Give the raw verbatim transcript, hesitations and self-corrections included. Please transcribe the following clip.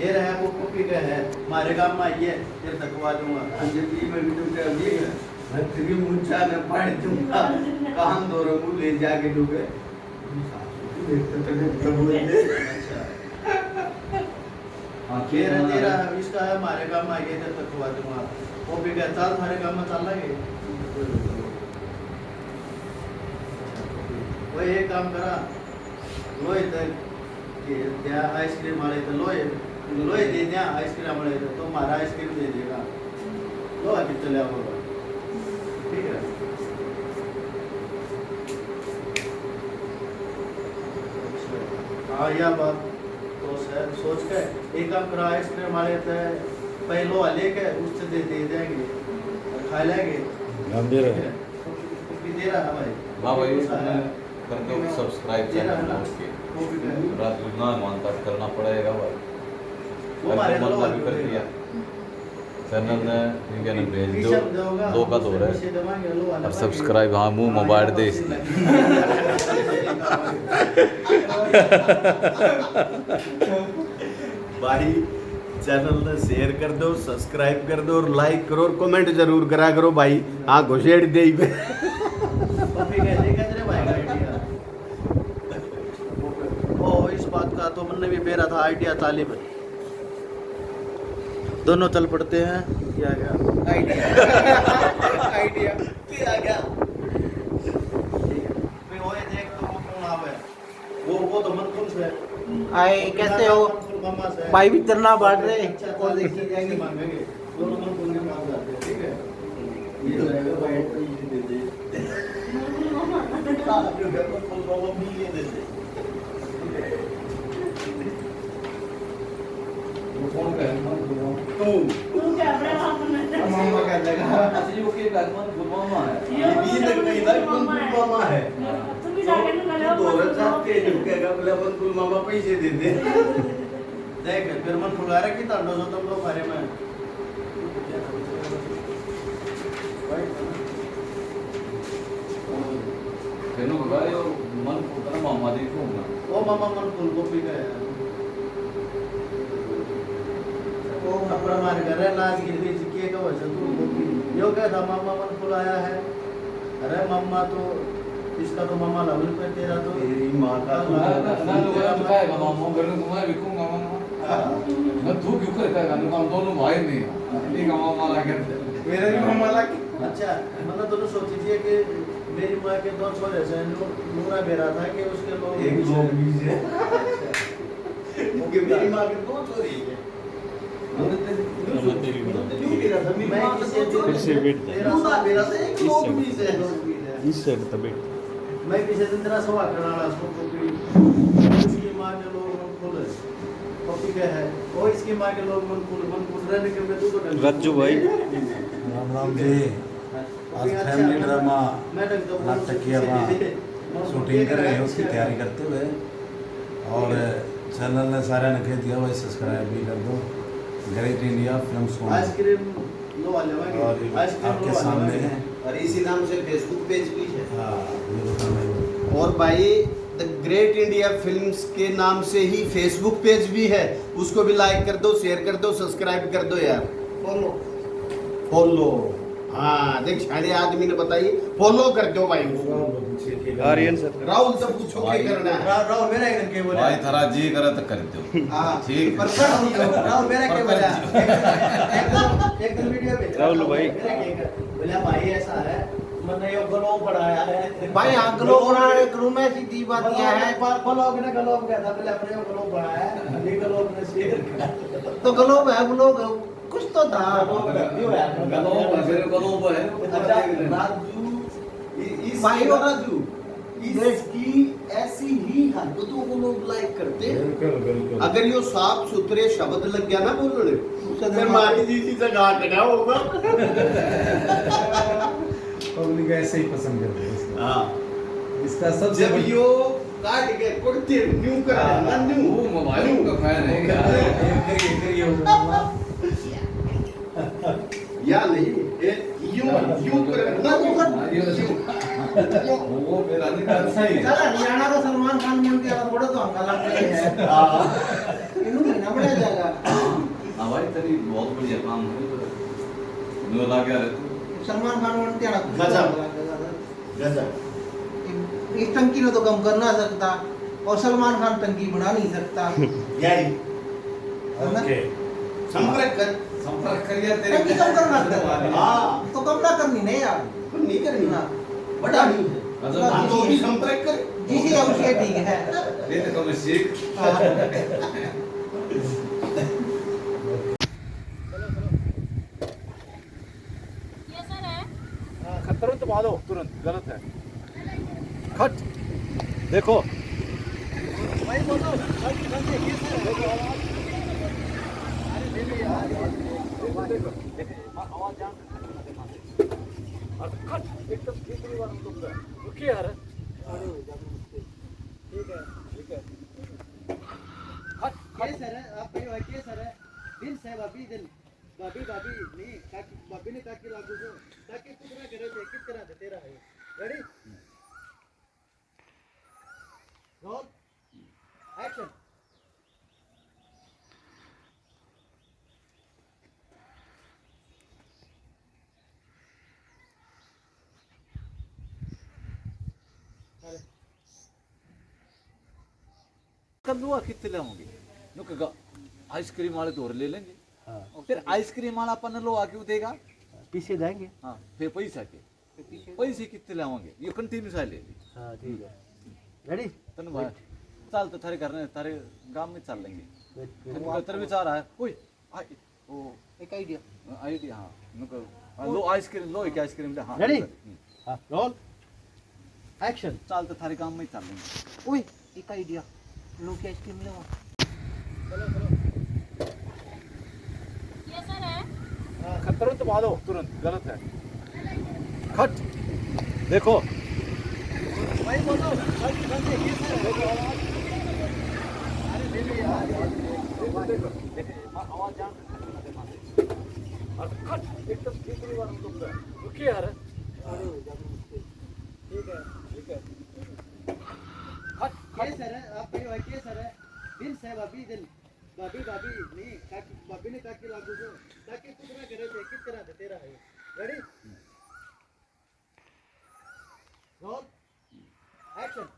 ये रहा वो कॉपी का है, मारे काम में आइए, फिर थकवा दूंगा। हाँ जी, ये मैं भी तुम कह दिए, मैं तेरी मुंचा में पाड़ दूंगा। काम दो रंगू ले जाके डूबे। देखते तो नहीं, तब बोल दे। अच्छा। हाँ, ये रहा, तेरा, इसका है, मारे काम में आइए, फिर थकवा दूंगा। कॉपी का, चल, थारे काम में चल लगे। वो एक काम करा, लोए तक के दिया आइसक्रीम वाले तो लोए, लोए दे दिया आइसक्रीम वाले तो, तो हमारा आइसक्रीम दे देगा। लोहा कितने ले आओगा? ठीक है। अच्छा। हाँ, यह बात तो सर सोच के एक काम करा, आइसक्रीम वाले तो पहले लोहा लेके उससे दे, दे देंगे, खा लेंगे। गंभीर है। ठीक है। कॉपी दे रहा है भाई। वाह भाई, कौन सा है? कर दो सब्सक्राइब चैनल नोट के। राजू ना मानता करना पड़ेगा भाई। वो हमारे कर दो, लोग भी कर दिया। चैनल ने इनके ने भेज दो, दो का दो है। और सब्सक्राइब, हाँ, मुंह मोबाइल दे इसने। भाई, चैनल ने शेयर कर दो, सब्सक्राइब कर दो और लाइक करो और कमेंट जरूर करा करो भाई। हाँ, घुसेड़ दे ही पे। पप्पी कह दे, कह दे भाई का आइडिया। ओ, इस बात का तो मन ने भी बेरा था, आइडिया तालिब। दोनों चल पड़ते हैं। ये आ गया आइडिया। आइडिया। ये आ गया। ठीक है। फिर वो ये देख तो वो कौन आवे। वो, वो तो मनपुर से। आए, वो कैसे हो? मनपुर मामा से। भाई भी चलना बांट रहे। अच्छा, और देखिए जाएंगे। मांगेंगे। दोनों मनपुर के पास जाते हैं, ठीक है? ये जाएगा भाई, तो ये दे दे। हाँ, जो है, मनपुर मामा भी ये दे दे। वो कौन कहे, मनपुर मामा? तू। तू क्या अपने आप में? मामा कह देगा। अच्छा, ये वो के कहे, मनपुर मामा है। ये ये मनपुर मामा है। मामा है। हाँ। तू भी जाके ना लगा, तू तो मनपुर मामा। तेज हो गया, बोला, "मनपुर मामा पैसे दे दे।" देख, फिर मन फुला रहा कि तांडो जो तुम लोग बारे में। तेनू बता, यो मन फुला ना, मामा जी को ना। ओ मामा, मन फूल कॉपी का है। ओ थप्पड़ मार कर रे, नाच गिर गई जी, के का वजह तू कॉपी। यो कहता, "मामा, मन फुल आया है।" अरे मामा तो, इसका तो मामा level पे, तेरा तो तेरी माँ का तो ना, ना, ना, ना, वो तो कहेगा मामा, घर में घुमाए भी कहूँगा मामा। हाँ। मैं तू क्यों करे कहेगा, हम दोनों भाई नहीं हैं। ठीक है, मामा ला के। मेरा भी मामा ला के। अच्छा, मतलब दोनों सोची थी कि मेरी माँ के दो छोरे से नू-, नूरा मेरा था कि उसके लोग एक भी लोग से। भी से। अच्छा। क्योंकि मेरी माँ के दो छोरे हैं। फिर से बैठ जा। इस side, इस side तो बैठ। मैं पीछे से तेरा सवा करना वाला उसको कॉपी। इसकी माँ के लोग मन फूल। कॉपी क्या है? ओ, इसकी माँ के लोग मन फूल, मन फूल रहने के मैं तू तो डर। राजू भाई। राम राम जी। आज family drama नाटक की अपना shooting कर रहे हैं, उसकी तैयारी करते हुए। और channel ने सारे ने कह दिया भाई, subscribe भी कर दो Great India Films को। आइसक्रीम लो आ जाओ, और ये आइसक्रीम आपके लो आ सामने जाओ। है। और इसी नाम से Facebook page भी है। हाँ, ये बताना है। और भाई, The Great India Films के नाम से ही Facebook page भी है, उसको भी like कर दो, share कर दो, subscribe कर दो यार। Follow। Follow। हाँ, देख, शाणे आदमी ने बताई, follow कर दो भाई। आर्यन सर। राहुल से पूछो क्या भाई, करना है। रा-, राहुल मेरा एक दिन के बोला। भाई, थारा जी करे तो कर दो। हाँ, ठीक। पर कर दो। राहुल मेरा पर क्या कर बोला? दो। एक दिन, एक दिन video पे राहुल भाई। मेरा क्या कर-, बोला, "भाई, ऐसा है, मैंने यो globe बनाया है।" भाई, हाँ, globe बनाने के room में सीधी बात यह है। Globe ने globe कहता, "पहले अपने को globe बनाया है, ये globe ने share कर।" तो globe है, globe है। कुछ तो था। गलो है, फिर गलो है। अच्छा, राजू, इ-, इस भाई हो राजू, इस देश की ऐसी ही हरकतों को लोग like करते हैं। बिल्कुल, बिल्कुल। अगर यो साफ सुथरे शब्द लग गया ना बोलने, तो फिर मारी जी सी जगह खड़ा होगा। Public ऐसे ही पसंद करते हैं इसको। हाँ। इसका सबसे जब बड़- यो काट के कुर्ते न्यू कर, हाँ, ना न्यू। वो मोबाइल का fan है। करिए, करिए, करिए, वो या नहीं, ए, यूं, यूं कर, ना यूं कर। हाँ, ये तो यूं। वो मेरा नहीं था, सही है। चल, हरियाणा का सलमान खान बन के थोड़ा तो हंगामा करेंगे। हाँ। इन्होंने ना बढ़िया जाएगा। हाँ भाई, तेरी बहुत बढ़िया काम है, तो न्यू लागे रे तू। सलमान खान बनते हैं ना, कुछ गजब। गजब। इस टंकी ने तो कम कर ना सकता, और सलमान खान टंकी बना नहीं सकता। यही। है ना? ओके। संपर्क कर। संपर्क करिए तेरे टंकी कम करना सकता। हाँ। तो कम ना करनी नहीं यार। पर नहीं करनी। ना। बड़ा नहीं है। अच्छा, हाँ, तो भी संपर्क कर। जिसे है उसे ठीक है। ये तो कम सीख। हाँ। ये सर है। हाँ, तुरंत मारो, तुरंत, गलत है। कट। देखो। भाई बोलो, कट, कट, ये सर है। देखो आवाज। अरे, दे दे यार। देखो, देखो, देखो, आवाज जान। और कट, एकदम तीसरी बार हम लोग का। रुकिए यार। अरे, ठीक है, ठीक है। Cut, cut. ये सर है, आप भाई, ये सर है। दिन साहब अभी दिन। भाभी, भाभी, नहीं, काकी, भाभी ने काकी लागू को, काकी पुतरा करे थे, किस तरह से तेरा है? Ready? Roll. Action. अरे। कल लोहा कितने लाओगे? नु कहेगा, आइसक्रीम वाले तो और ले लेंगे। हाँ। फिर आइसक्रीम वाला अपन लोहा क्यों देगा? पीछे जाएंगे। हाँ, फिर पैसा के? फिर पीछे पैसे कितने लाओगे? ये कंटिन्यू सा ले ली। हाँ, ठीक है। रेडी? तन भाई, चल तो थारे घर ने, थारे गांव में चल लेंगे। फिर, फिर तन वो तेरे आपको विचार आया, ओए, आ, ओ, एक आइडिया। आइडिया, हाँ। नु कहेगा, हाँ, लो आइसक्रीम, लो एक आइसक्रीम ले, हाँ। रेडी? हम्म। हाँ, रोल। एक्शन। चाल तो थारे काम में ही चाल लेंगे। ओए, एक आइडिया। लो क्या आइसक्रीम ले आओ। चलो, चलो। ये सर है। हाँ, तुरंत मारो, तुरंत, गलत है। कट। देखो। भाई बोलो, भाई, भाई, ये सर है। अरे, दे दे यार। देखो, देखो, देखो, आवाज जान। और कट, एकदम तीसरी बार हम लोग का। रुकिए यार। अरे, ठीक है, ठीक है। Cut, cut. ये सर है, आप भाई, भाई, ये सर है। दिन साहब अभी दिन। भाभी, भाभी, नहीं, काकी, भाभी ने काकी लागू को। काकी पुतरा करे थे, किस तरह से तेरा है? Ready? Roll. Action.